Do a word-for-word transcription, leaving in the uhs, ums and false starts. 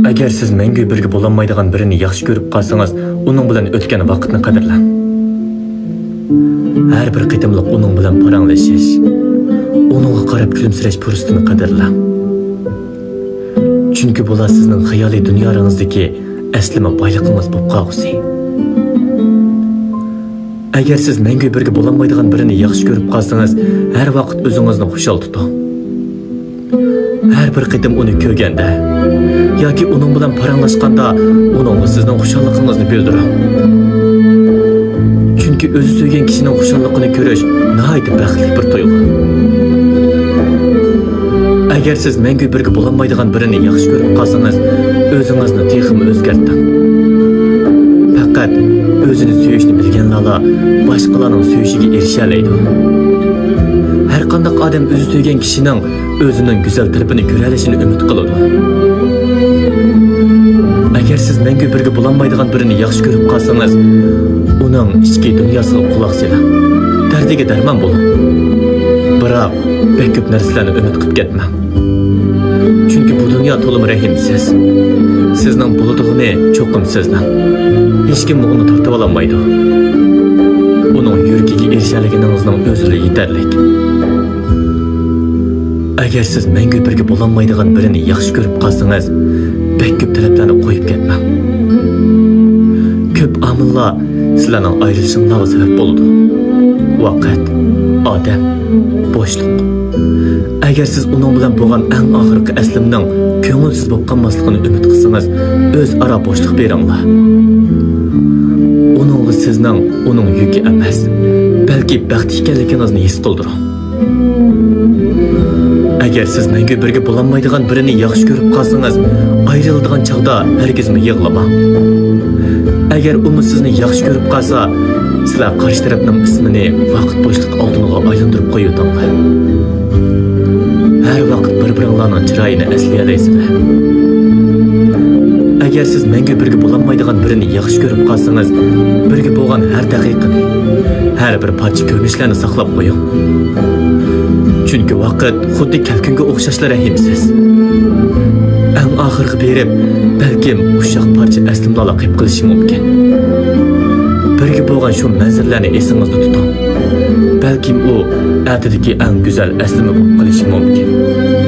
ئەگەر سىز مەڭگۈ بىرگە بولالمايدىغان بىرىنى ياخشى كۆرۈپ قالسىڭىز، ئۇنىڭ بىلەن ئۆتكەن ۋاقىتنى قەدىرلەڭ. ھەر بىر قېتىملىق ئۇنىڭ بىلەن پاراڭلىشىش، ئۇنىڭغا قاراپ كۈلۈمسىرەش پۇرسىتىنى قەدىرلەڭ. چۈنكى بۇلار سىزنىڭ خىيالىي دۇنياڭىزدىكى ئەسلىمە بايلىقىڭىز بولۇپ قالغۇسى. ئەگەر سىز مەڭگۈ بىرگە بولالمايدىغان بىرىنى ياخشى كۆرۈپ قالسىڭىز، ھەر ۋاقىت ئۆزىڭىزنى خۇشال تۇتۇڭ. ھەر بىر قېتىم ئۇنى كۆرگەندە ياكى ئۇنىڭ بىلەن پاراڭلاشقاندا ئۇنىڭغا سىزنىڭ خۇشاللىقىڭىزنى بىلدۈرۈڭ. چۈنكى ئۆزى سۆيگەن كىشىنىڭ خۇشاللىقىنى كۆرۈش ناھايىتى بەختلىك بىر تۇيغۇ. ئەگەر سىز مەڭگۈ بىرگە بولالمايدىغان بىرىنى ياخشى كۆرۈپ قالسىڭىز، ئۆزىڭىزنى تېخىمۇ ئۆزگەرتىڭ. پەقەت ئۆزىنى سۆيۈشنى بىلگەنلەرلا باشقىلارنىڭ سۆيۈشىگە ئېرىشەلەيدۇ. ھەر قانداق ئادەم ئۆزى سۆيگەن كىشىنىڭ ئۆزىنىڭ گۈزەل تەرىپىنى كۆرەلىشىنى ئۈمىد قىلىدۇ. ئەگەر سىز مەڭگۈ بىرگە بولالمايدىغان بىرىنى ياخشى كۆرۈپ قالسىڭىز، ئۇنىڭ ئىچكى دۇنياسىغا قۇلاق سېلىڭ. دەردىگە دەرمان بولۇڭ. بىراق، بەك كۆپ نەرسىلەرنى ئۈمىد قىلىپ كەتمەڭ. چۈنكى بۇ دۇنيا تولىمۇ رەھىمسىز. سىزنىڭ بولىدىغىنى چوقۇم سىزنىڭ. ھېچكىم ئۇنى تارتىۋالالمايدۇ. ئۇنىڭ يۈرىكىگە ئېرىشەلىگىنىڭىزنىڭ ئۆزىلا يېتەرلىك. ئەگەر سىز مەڭگۈ بىرگە بولالمايدىغان بىرىنى ياخشى كۆرۈپ قالسىڭىز، بەك كۆپ تەلەپلەرنى قويۇپ كەتمەڭ. كۆپ ئامىللار سىلەرنىڭ ئايرىلىشىڭلارغا سەۋەب بولىدۇ. ۋاقىت، ئادەم، بوشلۇق. ئەگەر سىز ئۇنىڭ بىلەن بولغان ئەڭ ئاخىرقى ئەسلىمىنىڭ كۆڭۈلسىز بولۇپ قالماسلىقىنى ئۈمىد قىلسىڭىز، ئۆزئارا بوشلۇق بېرىڭلار. ئۇنىڭغا سىزنىڭ ئۇنىڭ يۈكى ئەمەس، بەلكى بەخت ئىكەنلىكىڭىزنى ھېس قىلدۇرۇڭ. ئەگەر سىز مەڭگۈ بىرگە بولالمايدىغان بىرىنى ياخشى كۆرۈپ قالسىڭىز، ئايرىلىدىغان چاغدا ھەرگىزمۇ يىغلىماڭ. ئەگەر ئۇمۇ سىزنى ياخشى كۆرۈپ قالسا، سىلەر قارشى تەرەپنىڭ ئىسمىنى ۋاقىت بوشلۇقى ئالتۇنىغا ئايلاندۇرۇپ قويۇۋېتىڭلار. ھەر ۋاقىت بىر-بىرىڭلارنىڭ چىرايىنى ئەسلىيەلەيسىلەر. ئەگەر سىز مەڭگۈ بىرگە بولالمايدىغان بىرىنى ياخشى كۆرۈپ قالسىڭىز، بىرگە بولغان ھەر دەقىقىنى، ھەر بىر پارچە كۆرۈنۈشلەرنى ساقلاپ قويۇڭ. چۈنكى ۋاقىت خۇددى كەلكۈنگە ئوخشاشلا رەھىمسىز. ئەڭ ئاخىرىغا بېرىپ، بەلكىم ئۇششاق پارچە ئەسلىمىلەرلا قېلىپ قېلىشى مۇمكىن. بىرگە بولغان شۇ مەنزىرىلەرنى ئېسىڭىزدە تۇتۇڭ. بەلكىم ئۇ ئەتىدىكى ئەڭ گۈزەل ئەسلىمە بولۇپ قېلىشى مۇمكىن.